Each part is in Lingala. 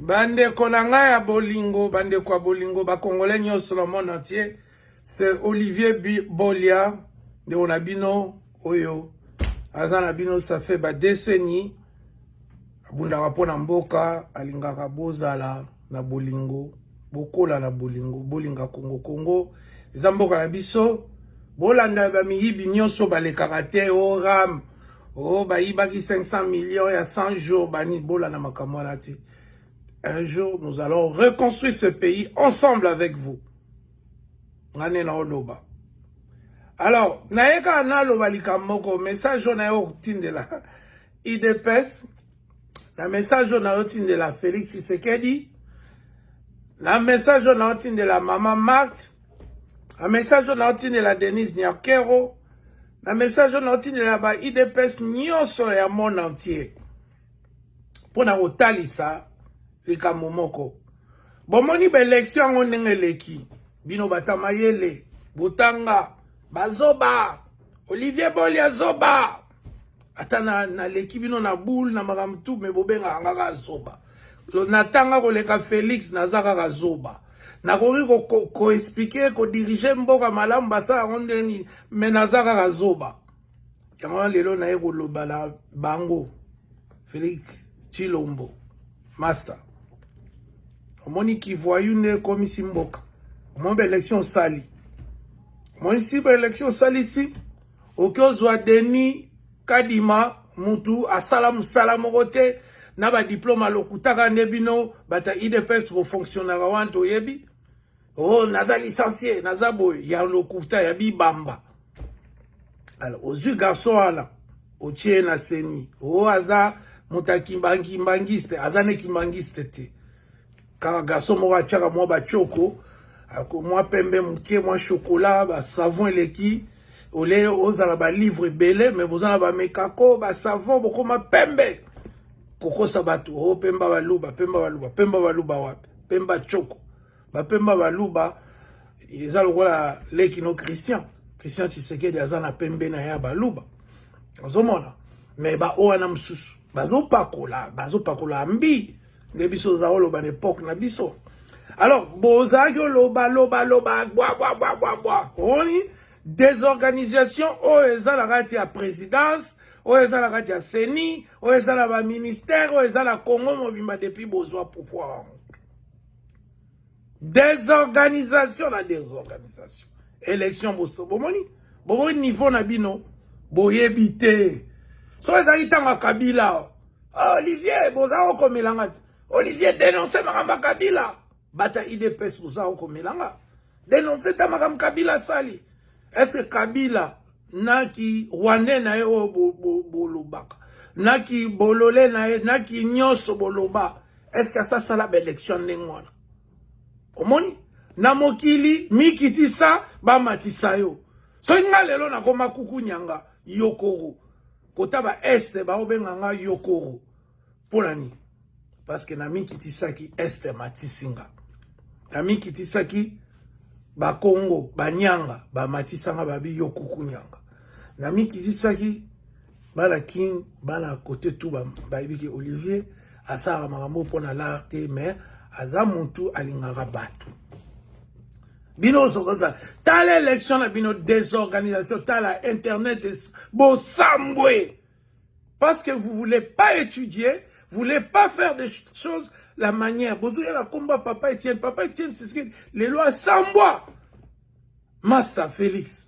Bandeko na ngai ya bolingo, bandeko ya bolingo, ba Congolais nyonso na monde entier, c'est Olivier Bolia, ndeko na bino oyo aza na bino ça fait ba décennies abundaka mpo na mboka, alingaka bozala na bolingo, bokola na bolingo, bolinga Congo. Congo eza mboka na biso, bolanda ba miyibi nyonso balekaka te o ram o bayibaki 500 millions ya 100 jours bani, bolanda makambo wana te. Un jour, nous allons reconstruire ce pays ensemble avec vous. Nga nde naoloba. Alors, naye kaka naloba likambo moko, message oyo naye kotindela UDPS, na message oyo naotindela Félix Tshisekedi, na message oyo naotindela Mama Marthe, na message oyo naotindela Denise Nyakeru, na message oyo naotindela ba UDPS nyonso ya monde entier, mpo na kotalisa likambo moko. Bomoni baélection yango ndenge eleki, bino bata mayele, botanga, bazoba, Olivier Bolia zoba, ata naleki bino na boule na makambo tu, me bobengaka nga kaka zoba. Natanga koleka Félix, naza kaka zoba. Nakoki koexpliquer kodiriger mboka malamu, basala yango ndenge nini, me naza kaka zoba. Yango wana lelo naye koloba na bango. Félix Tshilombo, master, omoni kivoyu nde ekomisi mboka. Omoni baélection osali, omoni si baélection osalisi, oki ozwa Denis Kadima, mutu asala mosala moko te na badiplôme alokutaka nde bino bato ya UDPS bofonctionnaka wana, toyebi. O naza licencié, naza boye, ya lokuta ya bibamba. Alors ozwi garçon wana, otie na CENI. O aza moto ya kimbangiste, aza ne kimbangiste te, kaka garçon moko atiaka mwa batioko, mwa pembe moke, mwa chocolat, basavon eleki. Ole ozala balivre ebele, me boza na bamekako, basavon, bokoma pembe, kokosa bato. O pemba baluba, pemba baluba, pemba baluba wapi? Pemba choko, bapemba baluba eza lokola leki no Christian Tshisekedi aza na pembe na ye ya baluba, ozomona. Me baoyo wana mosusu bazopakola, bazopakola mbi nde biso oza oloba na époque na biso. Alors bozalaki oloba loba loba, bwa bwa bwa bwa bwa. Omoni désorganisation oyo eza na kati ya présidence, oyo eza na kati ya CENI, oyo eza na baministère, oyo eza na Congo mobimba depuis bozwa pouvoir yango. Désorganisation na désorganisation. Élection boso bomoni, bomoni niveau na bino, boyebi te. So ezalaki ntango ya Kabila, Olivier, boza kokomelanga te. Olivier, dénonce makambo ya Kabila. Bata UDPS, boza kokomelanga, dénonce ta makambo Kabila asali. Est-ce Kabila naki rwandais na ye oyo bolobaka, naki bolole na ye, naki nyonso boloba, est-ce asasala baélection ndenge wana? Omoni na mokili, mikitisa, bamatisa yo. Soki nga lelo nakoma kuku nyanga yokoro, kota ba este baobenga nga yokoro, mpo na nini? Parce que namikitisaki, este matisi nga. Namikitisaki, bakongo banyanga bamatisanga, babi yo kuku nyanga. Namikitisaki, bana King, bana kote tu bayebiki Olivier asalaka makambo mpo na l'art te, mais aza motu alingaka bato. Bino sokoza, tala élection na bino, désorganisation. Tala internet, bosambwe, parce que vous voulez pas étudier, vous voulez pas faire des choses la manière. Bozoyela komba papa Etienne, papa Etienne Tshisekedi lelo asambwa. Master Félix,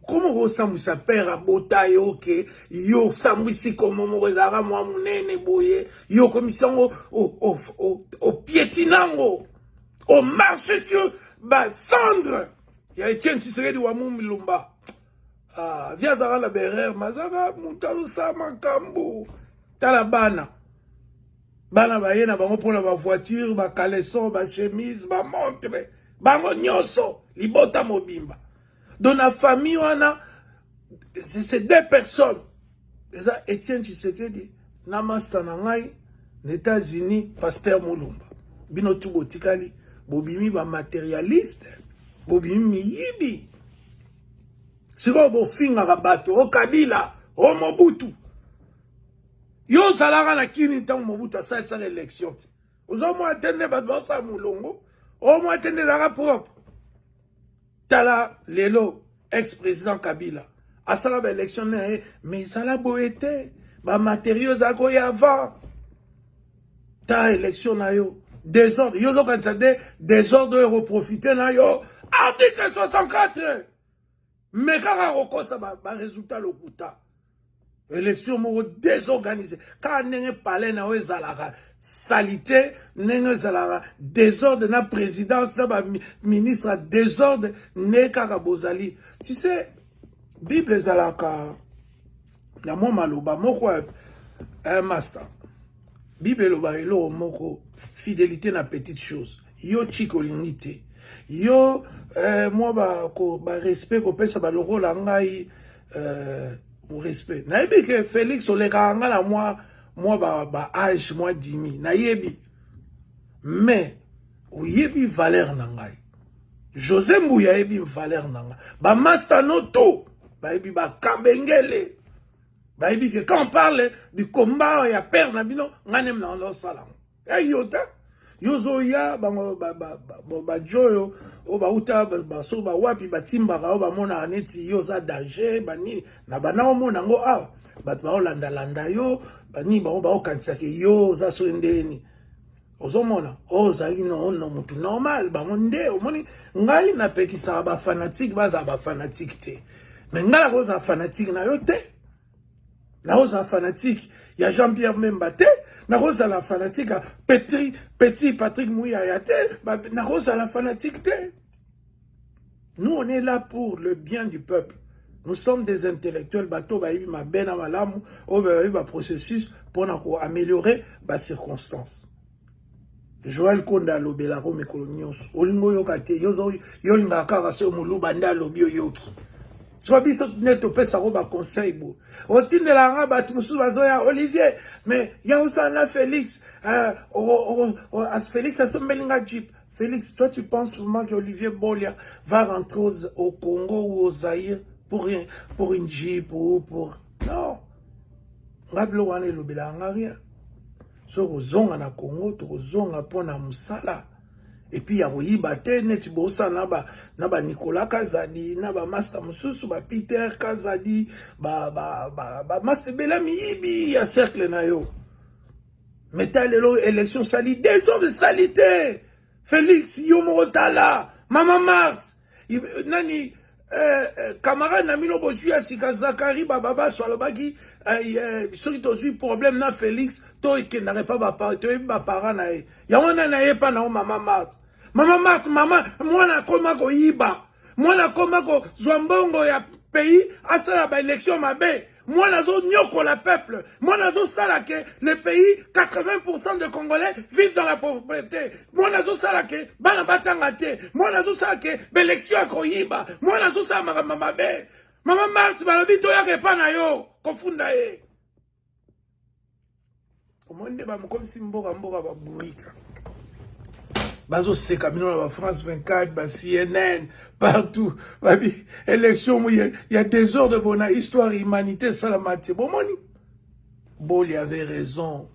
komo kosambwisa père abota yo ke yo osambwisi komo moko ezalaka mwa monene boye, yo okomisi yango, opiétiner yango, omarche sur bacendre ya Etienne Tshisekedi wa Mulumba. Ah, vi azalaka na berere, mazaka moto azosala makambo. Tala bana, bana baye na bango mpona bavoiture, bacaleçon, bachemise, bamontre, bango nyonso, libota mobimba. Donc na famille wana, c'est deux personnes, eza Etienne Tshisekedi na master na ngai na États-Unis, pasteur Molumba. Bino tu botikali, bobimi bamatérialiste, bobimi miyibi. Sikoyo bofingaka bato o Kabila, o Mobutu. Yo ozalaka na kini ntango Mobutu asalisaka élection te? Ozomona te nde bato baosala molongo, omona te nde ezalaka propre. Tala lelo ex président Kabila asala ba élection na ye, mais ezala boye te, ba matériaux ezalaka oyo avant. Ta élection na yo désordre, yo ozokanisa nde désordre oyo ekoprofite na yo. Article 64, mais kaka kokosa ba résultat lokuta. Élection moko désorganisé, kaka ndenge palais na oyo ezalaka salité, ndenge ezalaka désordre na présidence na baministre ya désordre, nde kaka bozali. Tu sais, Bible ezalaka na mwa maloba moko ya master. Bible elobaka eloko moko: fidélité na petite chose. Yo chika olingi te, yo mwa barespect kopesa balokola ngai respect. Nayebi ke Félix olekaka nga na mwa ba âge, mwa dimi, nayebi, mais oyebi valeur na ngai. José Mbuya ayebi valeur na ngai, bamaster no to bayebi, bakabengele bayebi ke quand on parle du combat ya père na bino, ngai nde na osala yango. Eyo te, yo ozoya bango bajo oyo oyo bauta baso bawapi, batimbaka oyo bamonaka neti yo oza danger, banini na bana omona yango awa, bato baolandalanda yo, banini, bango baokanisaka yo oza soki ndeni. Ozomona oyo ozalaki no motu normal, bango nde omoni. Ngai napekisaka bafanatike bazala bafanatike te, mais ngai nakozala fanatique na yo te, nakozala fanatique ya Jean Pierre Memba te, nakozala fanatique ya petit petit Patrick Muyaya te, nakozala fanatique te. Nous, on est là pour le bien du peuple. Nous sommes des intellectuels, bato bayebi mabe na malamu, oyo bayebi baprocessus mpona koaméliorer bacirconstance. Joel Konda alobelako mikolo nyonso, olingi oyoka te, yo olingaka kaka soki moluba nde alobi oyoki. Soki biso nde topesako baconseil boye, otindelaka nga bato mosusu bazoya: "Olivier, mais ya osala na Félix, Félix asombeli nga jeep." Félix, toi, tu penses vraiment que Olivier Bolia va rentrer au Congo ou au Zaïre pour rien, pour une jeep ou pour... Non, nga biloko wana elobelaka nga rien. Soki kozonga na Congo, tokozonga mpo na mosala et puis ya koyiba te, neti bosala na baNicolas Kazadi na bamaster mosusu, baPeter Kazadi, bamaster ebele miyibi ya cercle na yo. Mais ta lelo élection sali, désordre, sali te. Félix, yo moko tala mama Marthe, nani, camarade na bino bozwi ya sika, Zakari Bababaso, alobaki soki tozwi problème na Félix, to ekendaka epa, toyebi baparent na ye. Yango wana na ye epa na yo mama Marthe. Mama Marthe, mama, mwana akoma koyiba, mwana akoma kozwa mbongo ya pays, asala baélection mabe, mwana azonyokola peuple, mwana azosala ke le pays, 80 de Congolais vivent dans la pauvreté, mwana azosala ke bana batanga te, mwana azosala ke baélection ya koyiba, mwana azosala makambo mabe. Mama Marthe, balobi toyaka epa na yo kofunda ye. Omoni nde bamokomisi mboka, mboka baburika, bazoseka bino na baFrance 24, baCNN, partout. Babi élection ya désordre bona histoire humanité esalama te. Bomoni, Boli avait raison,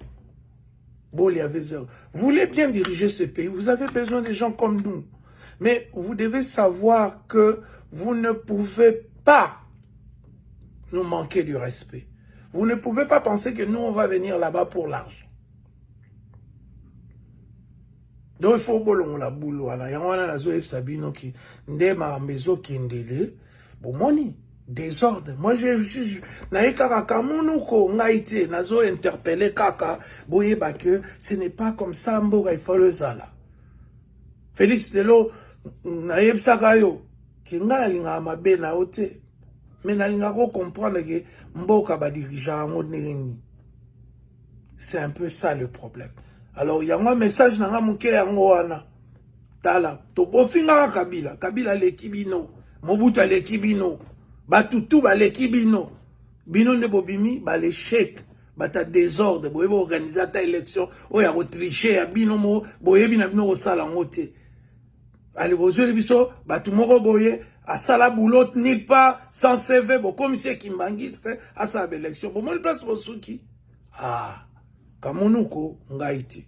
Boli avait raison. Vous voulez bien diriger ce pays, vous avez besoin de gens comme nous, mais vous devez savoir que vous ne pouvez pas nous manquer du respect. Vous ne pouvez pas penser que nous, on va venir là-bas pour l'argent. Donc il faut bolongola bulu wana. Yango wana nazoyebisa bino ki nde makambo ezokendele. Bomoni désordre. Moi, je suis naye kaka kamunuko ngai te, nazo interpeller kaka boyeba que ce n'est pas comme ça mboka ifalo ezala. Félix, lelo nayebisaka yo ke ngai nalingaka mabe na yo te, mais nalingaka kocomprendre ke mboka badirigeant yango ndenge nini. C'est un peu ça le problème. Alors yango message na nga moke yango wana. Tala, tobofingaka Kabila, Kabila aleki bino, Mobutu aleki bino, batutu baleki bino. Bino nde bobimi baleshek, bata désordre. Boyebi organiser ata élection oyo ya kotriche ya bino mo, boyebi na bino kosala yango te. Ale, bozweli biso bato moko boye asala boulot nulle part, sans CV, bokomisi ekimbangiste asala baélection. Bomoni place bosuki. Ah, kamonuko ngai te.